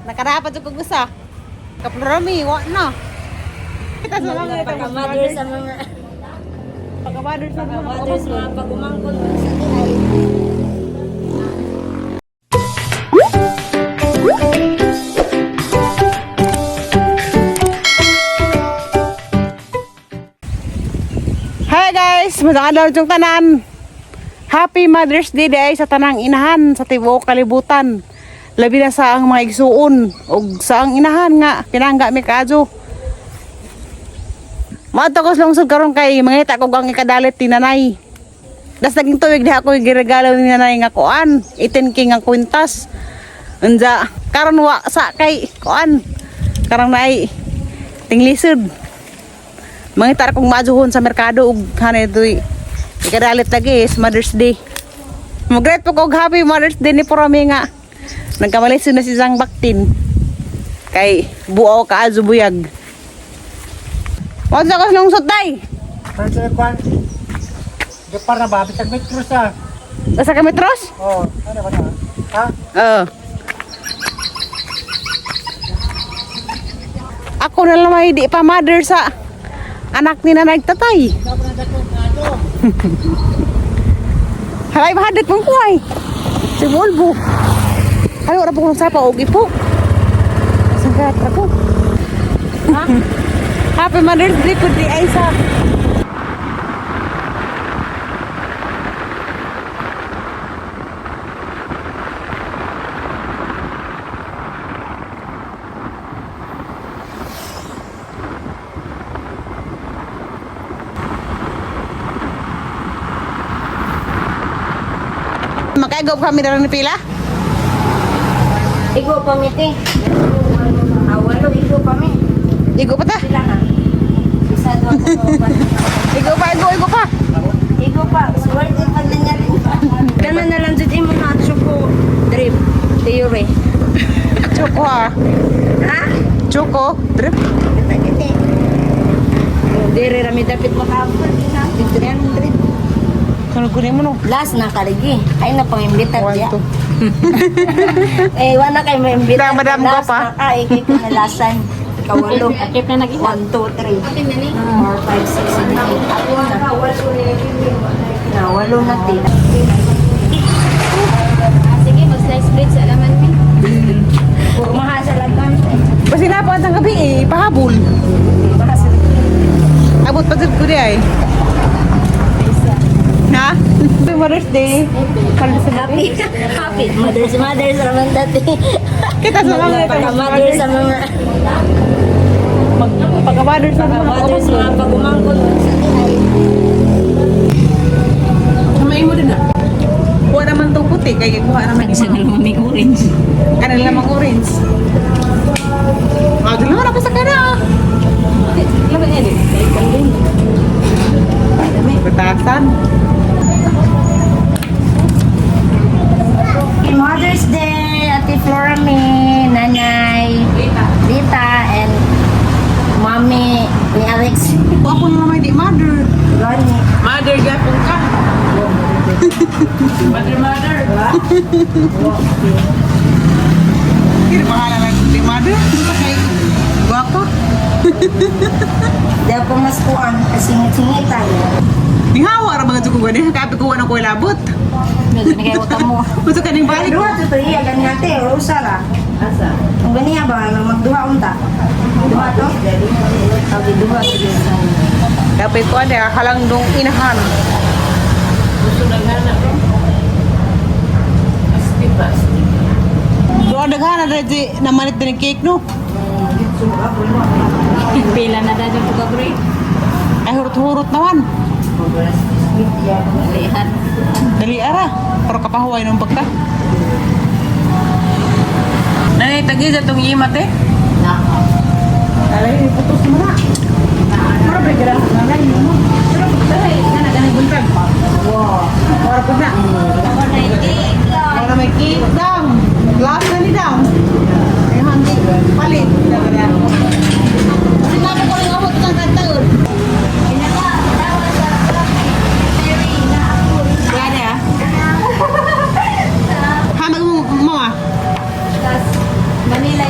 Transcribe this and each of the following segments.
Nakarapat jud kog usa. Kaplorami, wa na. Kita sa mga Pagka-mother sa mga Pagka-mother sa mga mother sa mga pagumangkon sa diay. Hi guys! Magandang adlaw tanan. Happy Mother's Day day sa tanang inahan sa tibuok kalibutan. Labi na sa ang mga igsuon ug sa ang inahan nga pinangga mi kaadyo. Maadto ko sa lungsod karon kay mangita ko ang ikadalit ni nanay. Das naging tuig diha ko giregalo ni nanay nga kuan, 18K nga kwintas. Unja karon wa sa kay kuan. Karon naay tinglisod. Mangitar kong majuhon sa merkado ug hanay tuy ikadalit lagi is Mother's Day. Mag-great po ko og Happy Mother's Day ni Porami nga. Nagkamalisod na si Zang Baktin. Kay buaw ka azu buyag. Wansa ko sa lungsod tay. Pero sa kwan, Gapar na ba? Bisag metro sa. Asa ka metros? Oh, ano ba na? Ha? Oo. Ako na lang may di pa mother sa anak ni nanay tatay. Halay mahadit mong kuhay. Si Volvo. Ay, wala po kong sapa og ipo. Sagat ako. Ha? Happy Mother's Day po di ay sa Makaigob kami na ni pila? Igo pa mi te. Awalo igo pa mi. Igo pa ta. Sila na. Isa duha tatlo upat. Igo pa, igo, igo pa. Igo pa. Swerte pa na niya rin. Ganun na lang jud imo na choco drip theory. Choco ah. Ha? Choco. Drip. Kita kita. Dire rami dapat makaapol na 300. Kano kunin mo no? Last na kaligi. Ay na pangimbitar One, diya. two. Eh, wala kay may imbitar. Dam, madam, Last ko pa. na ka, eh, kay kanalasan. Kawalo. 1, 2, 3, 4, 5, 6, 7, 8. Na, walo na ti. Sige, mag-slice bread sa alaman mi. Kurmaha sa lagman. Basta na pa ang gabi eh, pahabol. Abot pa dyan ko di ay. Ha? Happy Mother's Day. Happy, happy. Mother's, mother's raman dati. Kita sa mga Pagka-mother sa mga, Pagka-mother sa mga mother sa mga pagumangkon sa diay. Kamay mo din ah. Kuha naman itong puti, kaya kuha naman Isa na lang may orange. Kanila lamang orange. Ah, dalawa na pa sa kana ah. Laban niya din. Batasan. Happy Mother's Day, Ate Flora May, Nanay, Lita, and Mommy ni Alex. Ako na naman di mother. Gani. Mother gapon ka. Mother, mother. Kira pangalan lang di mother. Kay Guwapo. Dahil po mas kuan, kasingit-singitan. Di hawa ra mga ko gani kapi ko na ko labot. Medyo nagay mo. Gusto ka ning balik. Duha to iya gani ate, o usa ra. Asa? Ang ganiya ba nang magduha unta? Duha to? Sabi duha sige. Dapat ko ana halang dong inahan. Doon daghan na di namalit din ang cake no. Pila na dahil yung pagka-break. Ay hurot-hurot naman. Lihat. Dali ara pero kapahuway nung pagka. Nanay tagi sa tong yimat eh. Na. Alay putos mo na. Pero ba gira nanay mo. Pero dali na na buntag. Wow. Mura pud na. Mura may cake dam. Last na ni dam. Ay hanggi palit. Sinabi ko rin ako itong kantaon. Gani ah. Ha, mag mo ah. Manila.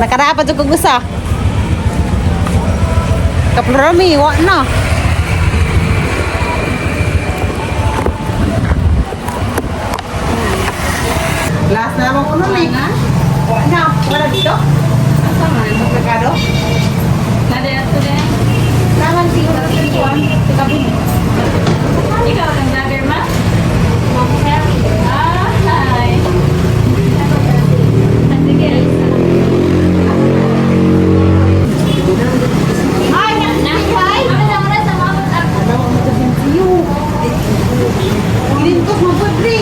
Nakarapat jud kog usa. Kaplorami, wa na. Last na naman ko nun eh. Wa na. Wala dito? Asa man? Merkado? Nade ato din. Naman siguro sa kuwan. Sa kabin. Ikaw ang vlogger ma? Ah, hi. Ah, sige, Alisa. Hi! Hi! Lintos mo po, pre.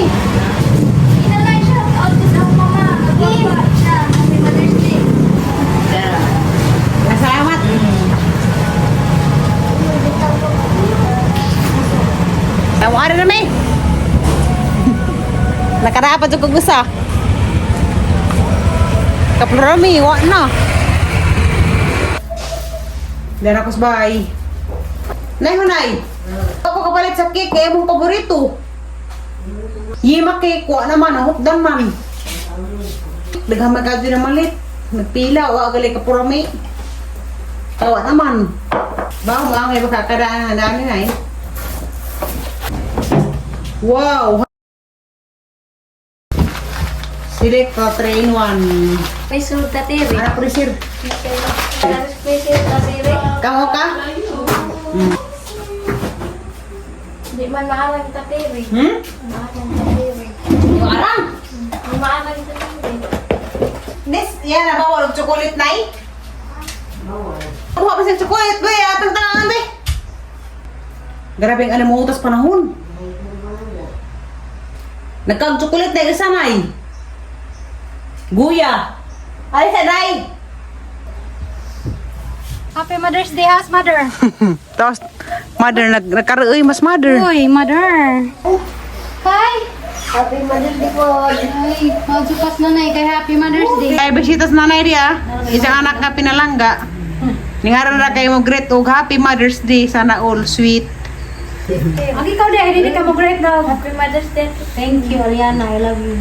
Salamat. Tawara na may. Nakarapat jud kog usa. Kaplorami, wa na. Dara kos bay. Nay hunay. Ako kapalit sa cake kay imong paborito. Yema cake wa naman, ang hukdan man. Daghang magkadyo na malit. Nagpila, wa gali kapurami. Tawa naman. Bago mo ang makakadaan na dami na eh. Wow! Select ka 3 in 1. May sulta tiri. Ano po sir? May sulta tiri. Kamo ka? Di man maarang tatiri. Hmm? Maarang tatiri. Arang! Maarang tatiri. Nes, yan na bawal og chocolate na eh. Kuha pa siyang chocolate, boy. Atang tangan, be. Grabe ang alam mo utas panahon. Nagkag chocolate na isa na eh. Guya. Ay, sa day. Happy Mother's Day, house mother. Tapos, mother, nagkaroy mas mother. Uy, mother. Hi. Happy Mother's Day po. Ay, magsupas na na kay Happy Mother's Day. Ay, besitas nanay riya. Isang anak nga pinalangga. Ningaran na kayo mo great og Happy Mother's Day. Sana all sweet. Ang ikaw di, hindi ka mo great dog. Happy Mother's Day. Thank you, Ariana. I love you.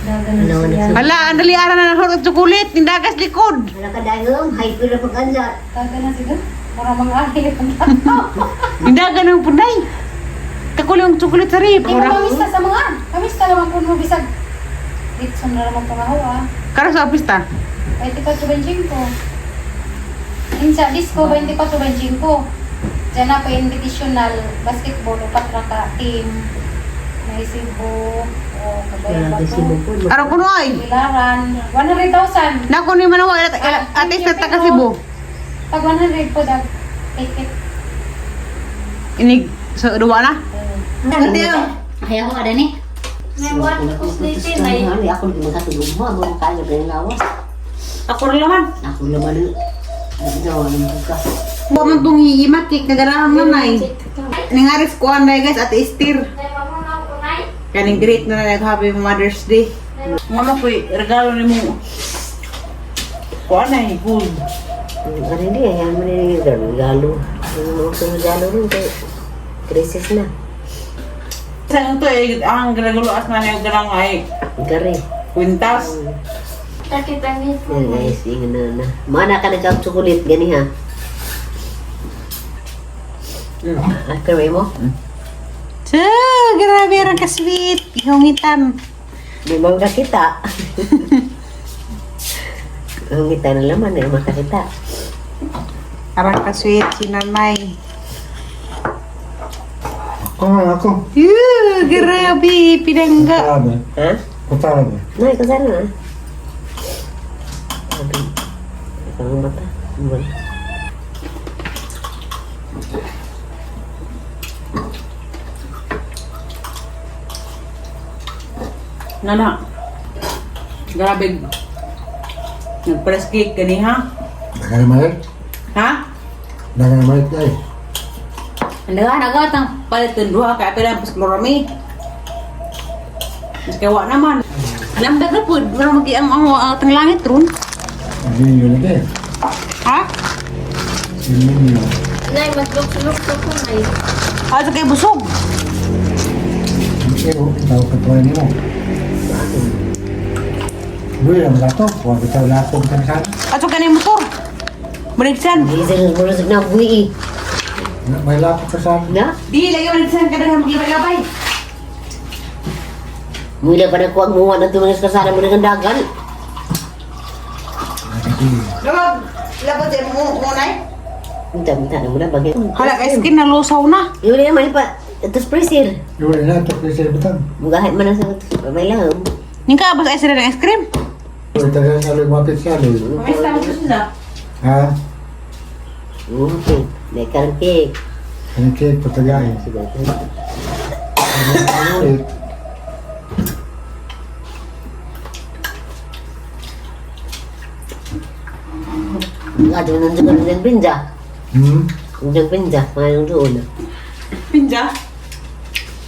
Dagan na siya. Hala, ang dali ara na nahurot og chocolate. Nindagas likod. Wala ka dahil, hay ko na pag-ansa. Dagan na siya. Para mga ahit. Nindagan ng punay. Kakulong chocolate sa rip. Di mo mamista sa mga. Mamista naman po mo bisag. Litson na naman po nga ho ah. Karon sa pista. 24.25. Insa, disco 24.25. Diyan na po invitational basketball upat ra ka team. May Cebu o Cagayan ba to? Aron kuno ay. Bilaran. 100,000. Nako ni manawa ate sa taga Cebu. Pag 100 po dag ticket. Inig sa duwa na. Ate, oh. Ayaw ko ni. May buwan ko sleeping ay. Ako di makatulog mo, ako makaya pa yung lawas. Ako rin laman. Ako naman, ano, ano ka. Wa man tong hihima cake na ganahan nanay. Ningaris kuan na guys ate Esther. Kaning great na nag Happy Mother's Day. Mama ko regalo nimo. Kuan na eh, gold. Ano hindi, ayan mo na yung regalo. Ano mo regalo rin, kay crisis na. Sa ito eh, ang regalo as nanay og ganang ay Gari. kwintas. Sakit ang ngipon. Yan guys, ingan na na. Mana ka nagkang chocolate, gani ha? After mo? Sa, grabe ang ka-sweet. Ihungitan. Di mo makakita. Ang ngita na laman, eh, makakita. Arang ka-sweet si nanay. Ako nga, ako. Yuh, grabe, pinangga. Kutarada. Ha? Kutarada. Nay, kasana na. Sabi, ikaw ang mata. Wala. Nana. Grabe. Nag-press cake gani ha? Nakanamalit. Ha? Nakanamalit na eh. Naga tang palit ng duha kay apela pas klorami. Mas kawa naman. Lamdag na po, wala magi ang atang langit ron. Hindi yun eh. Ha? Yun yun. Nay, maglukso-lukso ko nay. Ah, sa kay busog. Pero, tawag ka tuwa mo. Luy lang na to. Kuha bitaw na ako bitang sana. Ato ka na yung motor. Maligsan. Diesel mo na buhi. May lapok ka sana. Na? Di, lagi maligsan ka na maglabay-labay. Mula pa na kuwag mo na tumangas ka sana mo na dagan. Labag, labad sa mo munay. Minta, minta na muna bagay. Hala, kay skin na lusaw na. Yun na naman pa. Ito freezer. Luy na to kasi bitang. Mugahat man ang sa may lang. Ning ka abos ay sila ng ice cream. Luy taga sa luy mapit sa luy. Pamista mo sila. Ha? Okay. May karon cake. Ang cake patagay. Sige. Luy. Ato nang doon ng pinja. Ng pinja, mga nang doon. Pinja.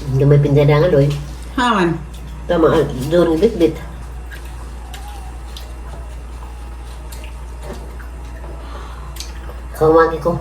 Hindi may pinja na nga doon. Haman. Tama, doon bit-bit. Kamagi ko.